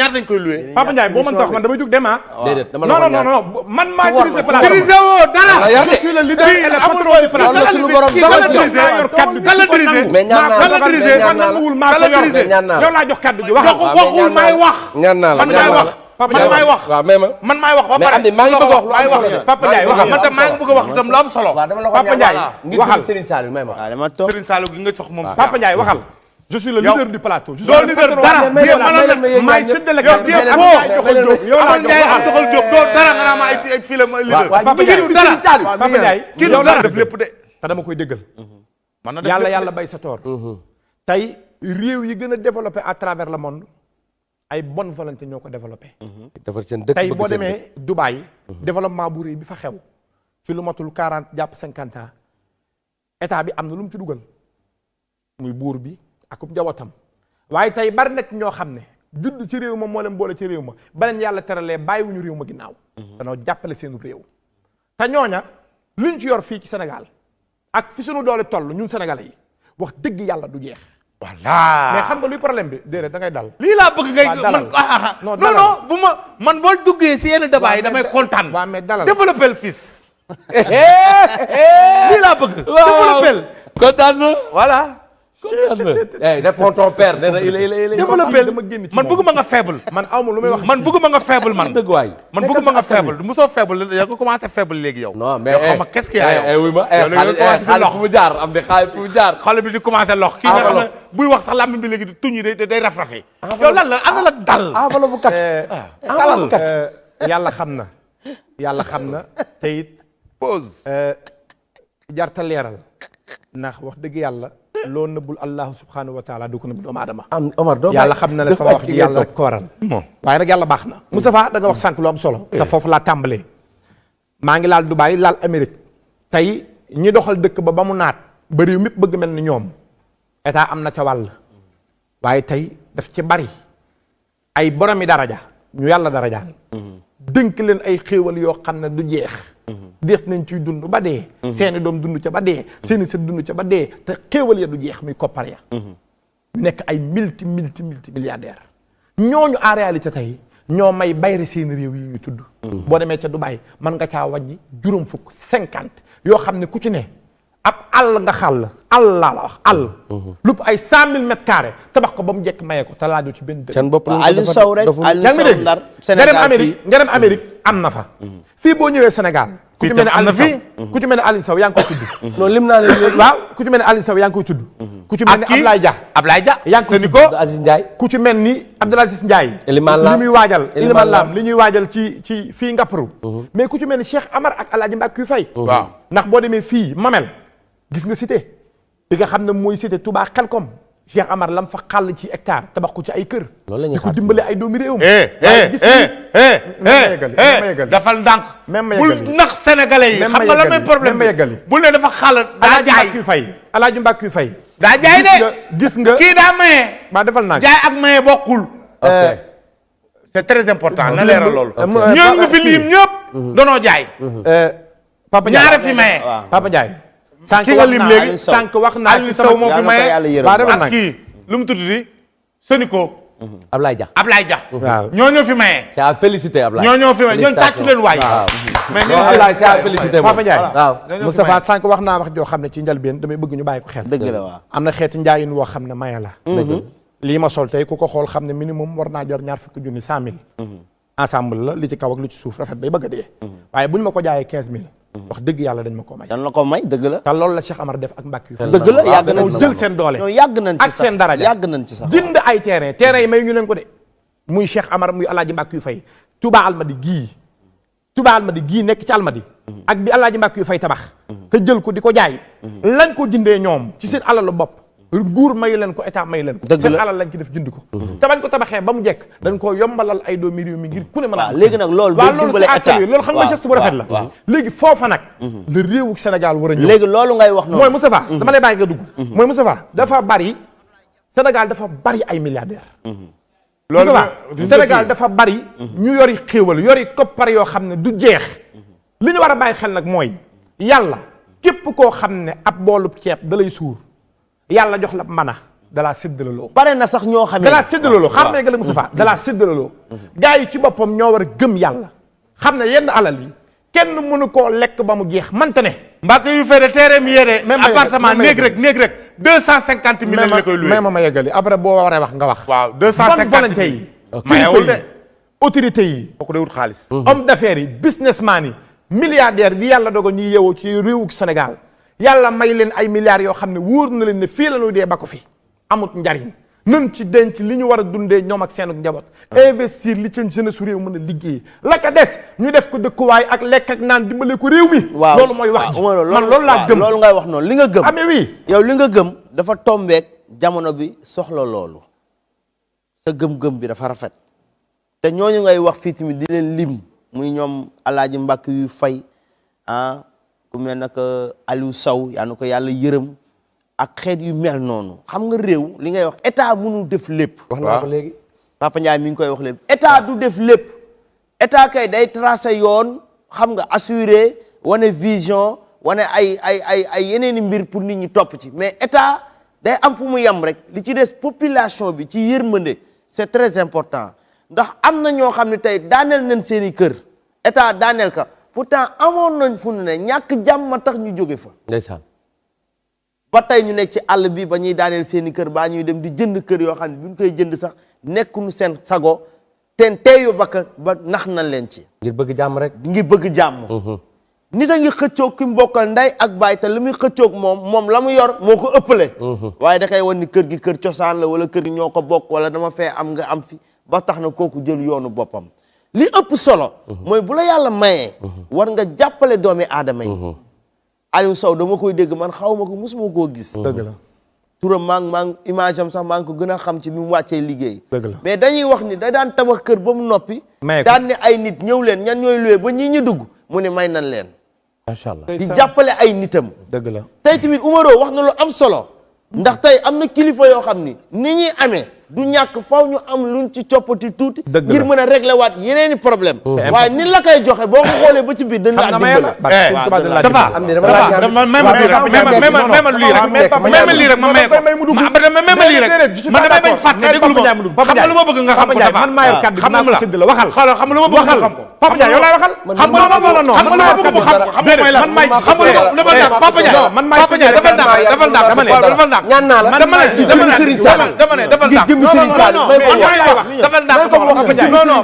ñaar dañ koy loué. Papa Ndiaye boo mën ta wax man damay jóg dem ah. déedéet dama non non non man maa dirigé plateau. dirigé woo dara. je suis le leader et le patron du plateau. loolu suñu borom dogal ci yow. kan la dirigé mais ñaan naa la dirigé ñaan naa la yow laa jox kaddu gi wax. waxul may wax. ñaan naa la man maay wax. Papa Ndiaye man maay wax. waaw mais man maay wax ba mais pare. Amdi maa ngi bëgg a wax lu am solo. Papa Ndiaye waxal man tam maa ngi bëgg a wax itam lu am solo. waaw dama la ko Papa Ndiaye ngir waxal. Serigne Saliou may ma. waaw dama toog Serigne Saliou gi nga jox moom. Papa Ndiaye waxal. je suis le leader du plateau. je suis doo le leader patron. dara. maay séddale yow kaddu gi. yow Amal Ndiaye am doxal Diop doo dara nga naa ma ay fii la ma leader. waaw Papa Ndiaye Serigne Saliou. Papa Ndiaye kii du dara def lépp de. te dama koy déggal. man na def yàlla lépp yàlla bay sa toor. tey réew yi gën a développé à travers le monde ay bonne volonté ñoo ko développé. defar seen dëkk tey bëgg boo seen demee Dubaï. développement bu rëy bi fa xew. ci lu matul 40 jàpp 50 ans état bi am na lu mu ci dugal. muy buur bi ak njabootam. waaye tey bari na ci ñoo xam ne judd ci réew ma moo leen boole ci réew ma ba leen yàlla teralee bàyyiwuñu réew ma ginnaaw. danoo jàppale seen réew. te ñooña luñ ci yor fii ci Sénégal ak fi suñu doole toll ñun sénégalais yi wax dëgg yàlla du jeex. voilà mais xam nga luy problème bi déedéet da ngay dal. lii laa bëgg ngay man non non non bu ma man boo duggee si yenn débat yi damay kontaan. waaw mais dalal développé le fils. lii laa bëgg. développé le. kontaan na. voilà. kontaan na. défends ton père nee na il est développé dama génn ci man bëgguma nga faible. man awma lu may wax. man bëgguma nga faible man. dëgg waay. man bëgguma nga faible du mosoo faible yaa nga commencé faible léegi yow. non mais yow xam nga qu'est-ce qu'il y a yow. wuy ma yow léegi nga commencé xaalis lox fu mu jaar am de xaalis fu mu jaar. xale bi di commencé lox. kii nga xam ne buy wax sax làmmiñ bi léegi tuñ yi day raf-rafi. yow lan la ana la dal. enveloppe bu kat. dalal yàlla xam na. yàlla xam na te it pause. jarta leeral ndax wax dëgg yàlla. loo nëbbul allahu subhanahu wa taala du ko nëbb doomu aadama. Omar doo yàlla xam na ne sama wax ji yàlla rek ko waral. waaye nag yàlla baax na. Moustapha da nga wax sànq lu am solo. te foofu laa tàmbalee. maa ngi laal Dubaï laal Amérique. tey ñi doxal dëkk ba mu naat. ba réew mépp bëgg mel ni ñoom. état am na ca wàll. waaye tey daf ci bari. ay boromi daraja. ñu yàlla darajaal. dënk leen ay xéewal yoo xam ne du jeex. des nañ ciy dund ba dee. seeni doom dund ca ba dee. seeni sët dund ca ba dee te xéewal ya du jeex muy koppar ya. ñu nekk ay multi milliardaire. ñooñu en réalité tey ñoo may bayre seen réew yi ñu tudd. boo demee ca Dubaï mën nga caa wàññi juróom fukk 50 yoo xam ne ku ci ne ab àll nga xàll àll laa la wax àll. lupp ay 100000 mètres carrés tabax ko ba mu jekk maye ko te laajoo ci benn dëkk. seen bopp la Aliou Sow rek Aliou Sow Ndar Sénégal fii nga dem Amérique am na fa. fii boo ñëwee Sénégal. ku ci mel ne Aliou Sow ku ci mel ne Aliou Sow yaa ngi koy tudd. non lim naa leen waaw ku ci mel ne Aliou Sow yaa ngi koy tudd. ku ci mel ne Ablaye Dia. Ablaye Dia yaa ngi koy tudd Abdou Aziz Ndiaye. ku ci mel ni Abdoul Aziz Ndiaye. Elimane Lam li muy waajal Elimane Lam li ñuy waajal ci fii Ngaparou. mais ku ci mel ni Cheikh Amar ak El Hadj Mbacke Faye. waaw ndax boo demee fii Mamel gis nga cité bi nga xam ne mooy cité Touba Xelkom Cheikh Amar lam fa xàll ci hectare tabax ko ci ay kër. loolu la ñuy di ko dimbale ay doomi réewam. dafal ndànk. même ma bul yeggali nax sénégalais yi. xam nga lan mooy problème ma yeggali. bul ne dafa xàll daa jaay El Hadj Mbacke Faye. daa jaay de gis nga kii daa maye. ba defal naa jaay ak maye bokkul. ok c'est très important na leeral loolu. ok ñooñu nga fi lim ñëpp. danoo jaay. Papa Ndiaye ñaare fi maye. Papa Ndiaye. ki nga lim léegi sànq wax naa Aliou Sow moo fi maye. ba defal naa ak kii lu mu tudd di Soniko. Ablaye Dia. Ablaye Dia. waaw ñoo fi maye. c'est à féliciter Ablaye. ñoo fi maye ñooñu tàccu leen waay. mais non Ablaye c'est à féliciter moom. Papa Ndiaye waaw. Moustapha sànq wax naa wax joo xam ne ci njëlbeen damay bëgg ñu bàyyi ko xel. dëgg la waaw. am na xeeti njaayin woo xam ne maye la. lii ma sol tey ku ko xool xam ne minimum war naa jar 200,000 ensemble la li ci kaw ak li ci suuf rafet bay bëgg a dee. waaye buñ ma ko jaayee 15,000. wax dëgg yàlla dañ ma ko may. dan la ko may dëgg la. te loolu la Cheikh Amar def ak Mbacke yu. dëgg la yàgg nañ ci jël seen doole. ñoo yàgg nañ ci ak seen daraja yàgg nañ ci sax. jënd ay terrain yi may ñu leen ko de. muy Cheikh Amar muy Alaaji Mbacke yu fay. Touba Almadi gii nekk ci Almadi. ak bi Alaaji Mbacke yu fay tabax. te jël ko di ko jaay. lañ ko jëndee ñoom ci seen alalu bopp. nguur mayu leen ko état mayu leen ko. dëgg la seen alal lañ ci def jënd ko. te bañ ko tabaxee ba mu jekk dañ koo yombalal ay doomi réew mi ngir ku ne mën a. waaw léegi nag loolu. waaw loolu c'est loolu xam nga geste bu rafet la. léegi foofa nag. le réewu Sénégal war a ñëw. léegi loolu ngay wax noonu. mooy Moustapha dama lay bàyyi nga dugg. mooy Moustapha dafa bari Sénégal dafa bari ay milliardaires. loolu Sénégal dafa bari. ñu yori xéewal yori koppar yoo xam ne du jeex. li ñu war a bàyyi xel nag mooy yàlla képp koo xam ne ab boolub ceeb da lay suur yàlla jox la mana dalaa séddalaloo. bare na sax ñoo xamee. dalaa séddalaloo xam nga la Moustapha dalaa séddalaloo. gars yi ci boppam ñoo war a gëm yàlla. xam ne yenn alal yi kenn mënu koo lekk ba mu jeex mante ne. mbaa yu fay de terrain mi yére. même appartement néeg rek 250 000 la koy loué. mais ma yeggali après boo waree wax nga wax. waaw 250 000 yi. mayewul de autorité yi. kooku day wut xaalis. homme d'affaires yi businessman yi. milliardaires yi yàlla dogal ñuy yeewoo ci réewu Sénégal yàlla may leen ay milliards yoo xam ne wóor na leen ne fii la ñuy dee ba ko fi amut njariñ nun ci denc li ñu war a dundee ñoom ak seen njaboot. investir li ci jeunesse su réew mën a liggéey la ca des ñu def ko dëkkuwaay ak lekk ak naan dimbale ko réew mi. waaw loolu mooy wax ji man loolu laa gëm. loolu ngay wax noonu li nga gëm. amee oui yow li nga gëm dafa tombeek jamono bi soxla loolu sa gëm-gëm bi dafa rafet te ñooñu ngay wax fii tamit di leen lim muy ñoom alaaji mbàkk yu fay ah ku mel naka Aliou Sow yaa na ko yàlla yërëm ak xeet yu mel noonu xam nga réew li ngay wax état mënul def lépp. wax naa ko léegi. Papa Ndiaye mi ngi koy wax lépp état du def lépp état kay day tracer yoon xam nga assurer wane vision wane ay yeneeni mbir pour nit ñi topp ci mais état day am fu mu yem rek li ci des population bi ci yërmande c'est très important ndax am na ñoo xam ne tey daaneel nañ seen i kër état daaneel ka pourtant amoon nañ fu nu ne ñàkk jàmm ma tax ñu jóge fa. ndeysaan. ba tey ñu nekk ci àll bi ba ñuy daaneel seen i kër baa ñuy dem di jënd kër yoo xam ne bu ñu koy jënd sax nekkuñu seen sago te teeyu bakka ba nax nañ leen ci. ngir bëgg jàmm rek. ngir bëgg jàmm. nit a ngi xëccoog ki mu bokkal ndey ak baay te li muy xëccoog moom la mu yor moo ko ëppale. waaye da koy wan ni kër gi kër cosaan la wala kër gi ñoo ko bokk wala dama fee am nga am fi ba tax na kooku jël yoonu boppam. li ëpp solo. mooy bu la yàlla mayee. war nga jàppale doomi aadama yi. Aliou Sow dama koy dégg man xaw ma ko mosuma koo gis. dëgg la turam maa ngi image am sax maa ngi ko gën a xam ci bi mu wàccee liggéey. dëgg la mais dañuy wax ni da daan tabax kër ba mu noppi. may ko daan ne ay nit ñëw leen ñan ñooy luwee ba ñii ñu dugg mu ne may nan leen. macha allah. di jàppale ay nitam. dëgg la tey tamit Omaro wax na lu am solo. ndax tey am na kilifa yoo xam ni ñuy amee du ñàkk faw ñu am luñ ci coppati tuuti. ngir mën a régler waat yeneeni problème. waaye ni la koy joxe boo ko xoolee ba ci biir dañ laa dimbale. dafa ma lii rek ma lii rek ma may ko ma lii rek man damay bañ fàtte déglu ma xam nga lu ma bëgg nga xam ko dafa man maa yor kàddu xam nga la sédd la waxal xoolal xam nga lu ma bëgg nga xam ko Papa Ndiaye yow laay waxal xam nga lu ma bëgg xam nga lu ma bëgg mu xam ko xam nga mooy lan xam nga lu ma dafa Papa Ndiaye Papa Ndiaye dafa ndànk ñaan naa la dama ne dafa ndànk dafa ndànk non non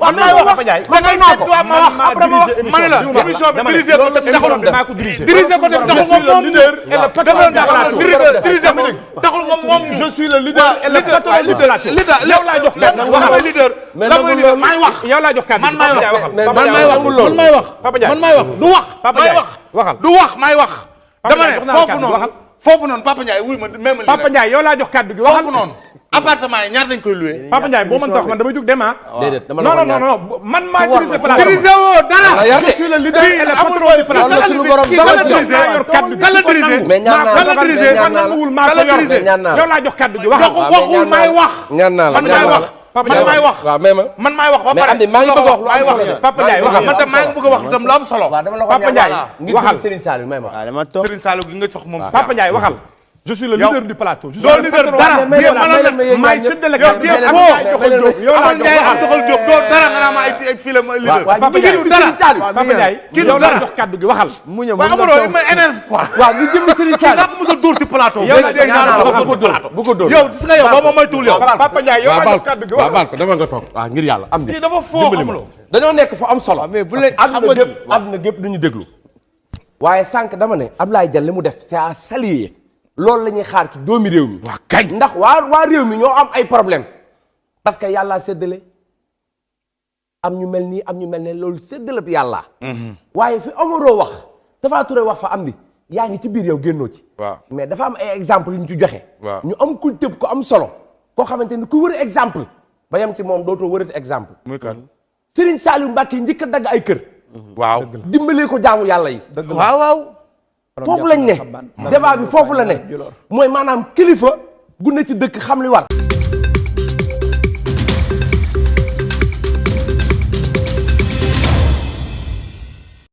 man maay wax man maay wax ma wax après ma wax ma ne la émission bi dirigé ko def taxul dirigé ko def taxul moom dirigé ko taxul moom je suis le leader et le patron de la télé yow laa jox kàddu la mooy leader la mooy leader maay wax yow laa jox kàddu man maay wax man maay wax Papa Ndiaye man maay wax du wax maay wax waxal du wax maay wax dama ne foofu noonu Papa Ndiaye wuy ma même Papa Ndiaye yow laa jox kàddu gi waxal foofu noonu appartement yi ñaar dañ koy loué. Papa Ndiaye boo mën tax man dama jug dem ah. déedéet dama la non man maa dirigé plateau. dirigé woo dara. je suis le leader et le patron du plateau. yàlla suñu borom dara ci yow. yor kaddu gi. kan la dirigé mais ñaan naa la dirigé man nanguwul maa ko yor yow laa jox kaddu gi waxal. waxul may wax. ñaan naa la man maay wax. man maay wax. waaw mais man maay wax ba pare. mais maa ngi bëgg a wax lu am solo. Papa Ndiaye waxal man tam maa ngi bëgg a wax itam lu am solo. waaw dama la ko Papa Ndiaye waxal Serigne Saliou may ma. waaw dama toog Serigne Saliou gi nga jox moom. Papa Ndiaye waxal. je suis le leader du plateau. je suis le leader dara maay séddale yow tey foo doo dara nga naa ma ay fii la ma leader. Papa Ndiaye kii yow laa jox kaddu gi waxal. mu ñëw waaw Omaro ma énerve quoi. waaw ñu jëm Serigne Saliou daa ko mos a dóor ci plateau. yow la dégg naa la bu ko dóor yow gis nga yow boo ma moytuwul yow. Papa Ndiaye yow laa jox kaddu gi waaw baal ko dama nga toog waaw ngir yàlla am di kii dafa foo amuloo. dañoo nekk fu am solo. mais bu leen àdduna gépp dañu déglu. waaye sànq dama ne Abdoulaye Diagne li mu def c'est à saluer. loolu la ñuy xaar ci doomi réew mi. waa kañ ndax waa réew mi ñoo am ay problème parce que yàllaa séddale am ñu mel nii am ñu mel ne loolu séddale bi yàlla. waaye fi Omoro wax Tapha Touré wax fa am di yaa ngi ci biir yow génnoo ci. waaw mais dafa am ay exemple yu ñu ci joxe. waaw ñu am ku tëb ko am solo. koo xamante ni ku wër exemple ba yem ci moom dootoo wërati exemple. muy kan Serigne Saliou Mbacké njëkk a dagg ay kër. waaw dimbalee ko jaamu yàlla yi. waaw waaw. foofu lañ ne débat bi foofu la ne mooy maanaam kilifa gu ne ci dëkk xam li war